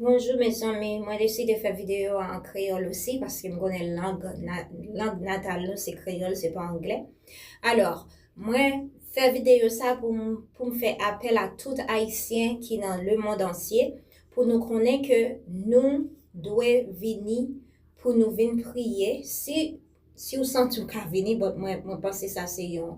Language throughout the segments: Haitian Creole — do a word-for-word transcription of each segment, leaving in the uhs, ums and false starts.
Bonjou mezanmi, mwen deside fè videyo a an kreyòl osi paske m konnen lang, na, lang natal nou se kreyòl, se pa anglè. Alò, mwen fè videyo sa pou m, pou m fè apèl a tout Ayisyen ki nan lemonn antye, pou nou konnen ke nou dwe vini pou nou vin priye. Si, si w santi w ka vini, but mwen, mwen panse sa se yon,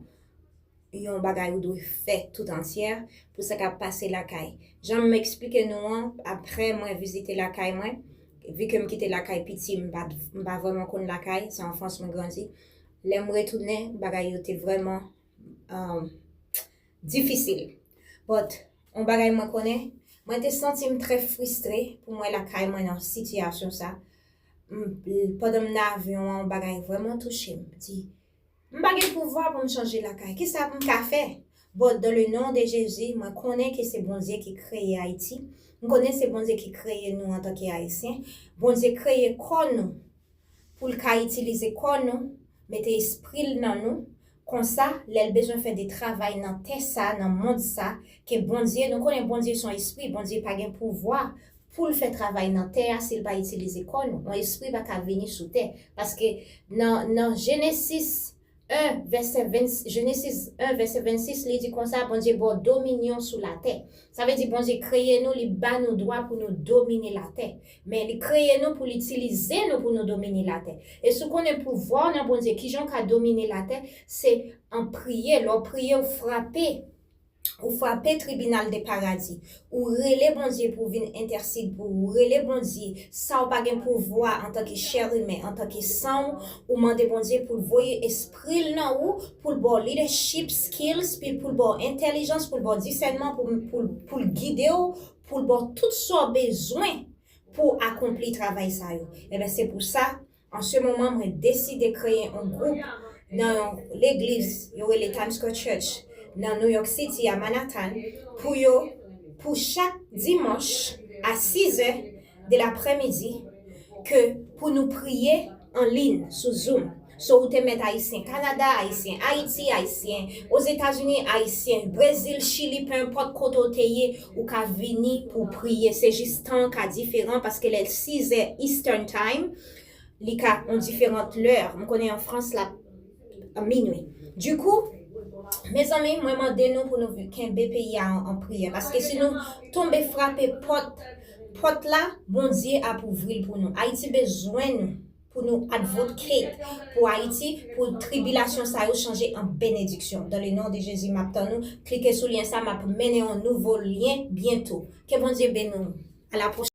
yon bagay ou dwe fè tout antyè pou sa k ap pase lakay. Jan m eksplike nou an, apre mwen vizite lakay mwen, vi ke m kite lakay piti, m pa, m pa vrèman konn lakay, se an Frans mwen grandi. Lè m retounen, bagay yo te vrèman, um, difisil. But, yon bagay mwen konnen, mwen te santi m trè fristre pou mwen lakay mwen nan sitiyasyon sa. M, pandan m nan avyon an, yon bagay vrèman touche m. M di, m pa gen pouvwa pou m chanje lakay. Kisa pou m ka fè? But dans le nom de Jésus, mwen konnen ke se Bondye ki kreye Ayiti. M konnen se Bondye ki kreye nou antanke Ayisyen. Bondye kreye kò nou pou l ka itilize kò nou, mete espri l nan nou. Konsa, lè l bezwen fè de travay nan tè sa, nan mond sa, ke Bondye, nou konnen Bondye se yon espri, Bondye pa gen pouvwa pou l fè travay nan tè a si l pa itilize kò nou. Yon espri pa ka vini sou tè. Paske nan, nan Jenesis en, vèsè ven, Jenesis en, vèsè vennsis, li di konsa, Bondye ba w dominyon sou latè. Sa vle di Bondye kreye nou, li ba nou dwa pou nou domine latè. Men li kreye nou pou l itilize nou pou nou domine latè. E si w konnen pouvwa w nan Bondye, kijan w ka domine latè, se an priye. Lè w priye, w frape. Ou frape tribinal de paradi. Ou rele Bondye pou vin entèsèd pou ou. Ou rele Bondye, sa w pa gen pouvwa antanke chè imen, antanke san w, ou mande Bondye pou l voye espri l nan ou, pou l ba w leadership skills, pi pou l ba w entèlijans, pou l ba w disènman, pou, pou, pou l gide w, pou l ba w tout sa w bezwen pou w akonpli travay sa yo. Ebyen, se pou sa, an se moman, mwen deside kreye yon gwoup nan yon legliz, yo rele Times Square Church, nan New York City, a Manhattan, pou yo, pou chak dimanch, a sizè de laprèmidi, ke pou nou priye an liy sou Zoom. So, ou te mèt Ayisyen Kanada, Ayisyen Ayiti, Ayisyen Ozetazini, Ayisyen Brezil, Chili, pe enpòt kote w te ye, ou ka vini pou w priye. Se jis tan an ka diferan, paske lè l sizè Eastern Time, li ka yon diferan lè. M konnen an Frans, l ap minwi. Dikou, mezanmi, mwen mande nou pou nou kenbe peyi a an, an priyè. Paske si nou tonbe frape pòt, pòt la, Bondye ap ouvri l pou nou. Ayiti bezwen nou pou nou advocate pou Ayiti, pou tribilasyon sa yo chanje an benediksyon. Dans le nom de Jésus, m ap tann nou. Klike sou lyen sa, m ap mennen yon nouvo lyen byento. Ke Bondye beni w. A la pwochèn.